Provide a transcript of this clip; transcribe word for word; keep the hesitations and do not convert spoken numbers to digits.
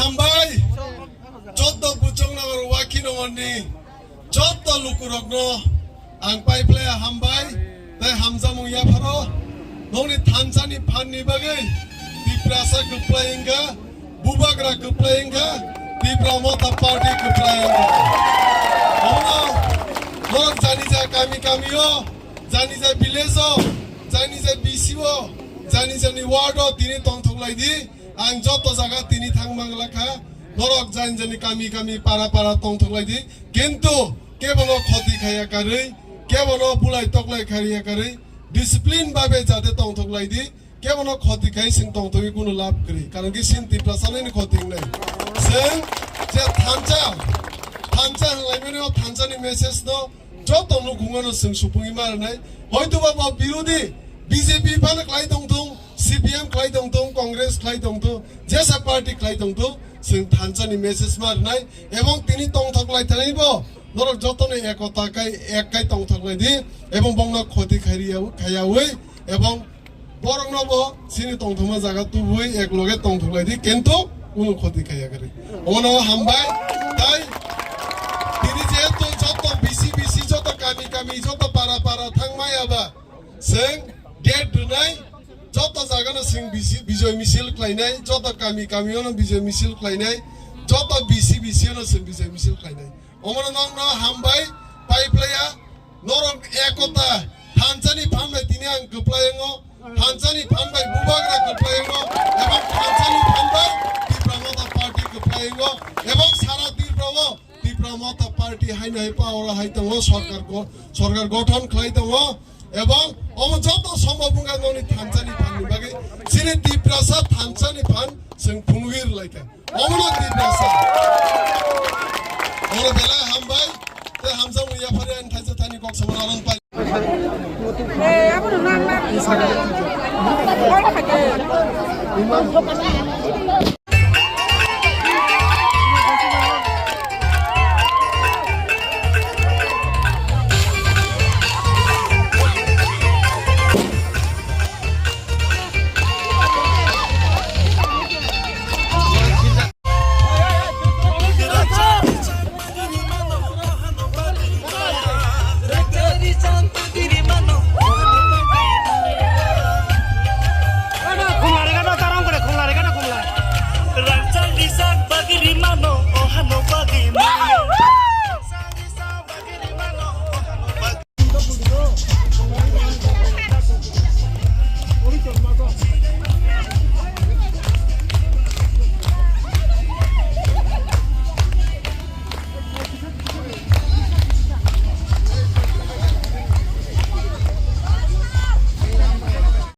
Hambai, joto Buchongnagar Wakhinogorni joto lukurokno ang paiphlaiya hambai tei hamjakmung yapharo. Nokni thansani phanni bagwi Tiprasa kwplai wngkha, Bubagra kwplai wngkha, Tipra Motha Party kwplai wngkha. Omo norok janija kami kami o, janija village o, janija B C o, janijani ward o tini tongthok lai di. Ang joto jaga tini thang mangla kha, norok janijani kami kami para para tongthok lai di. Kintu kebono khoti khaiya karwi, kebono bulai toklai khaiya karwi, discipline babe jate tongthok lai di. Kebono khoti khai sing tongthogwi kunu lab kwrwi. Karon ki sin Tiprasa nini khoti wngnai. Sing je thansa, thansa hwnlaimani o thansani message no joto nukhungo no sing supungwi ma rwnai. Hoytoba bo birodi B J P phano khlai tongthung, C P M khlai tongthung, Congress khlai tongthung, jesa party khlai tongthung, sing thansani message ma rwnai. Ebong tini tongthok lai thani bo norok joto no ekota khai ek khai tongthok lai di. Ebong bongno khoti khaiya, khaiyawi ebong borokno bo chini tongthokma jaga tubui ek loge tongthok lai di, kintu kunu khoti khaiya kwrwi. Omono hambai, tai tini jehetu joto B C B C, joto kami kami, joto para para thangmaya ba, seng date rwnai, joto jaga no seng B C, bijoy misil khlainai, joto kami kami ono bijoy misil khlainai, joto B C B C ono seng bijoy misil khlainai. Omono nokno hambai, paiphlaiya, norok ekota, thansani phan bai tini ang kwplai wngo, thansani phan bai Bubagra kwplai wngo, ebong thansani phan bai Tipra Motha Party kwplai wngo, ebong sara Tripura o Tipra Motha Party haino hai power o hai tongo, sorkar go-, sorkar gothon khlai tongo, ebong omo joto sombhob wngkha nokni thansani phanni bagwi, chini Tiprasa thansani phan chwng phunugwi rwlaikha. Omono Tiprasa. Oro belai hambai, tei hamjakmung yaphari ani thaisa thani kok samano aron pai.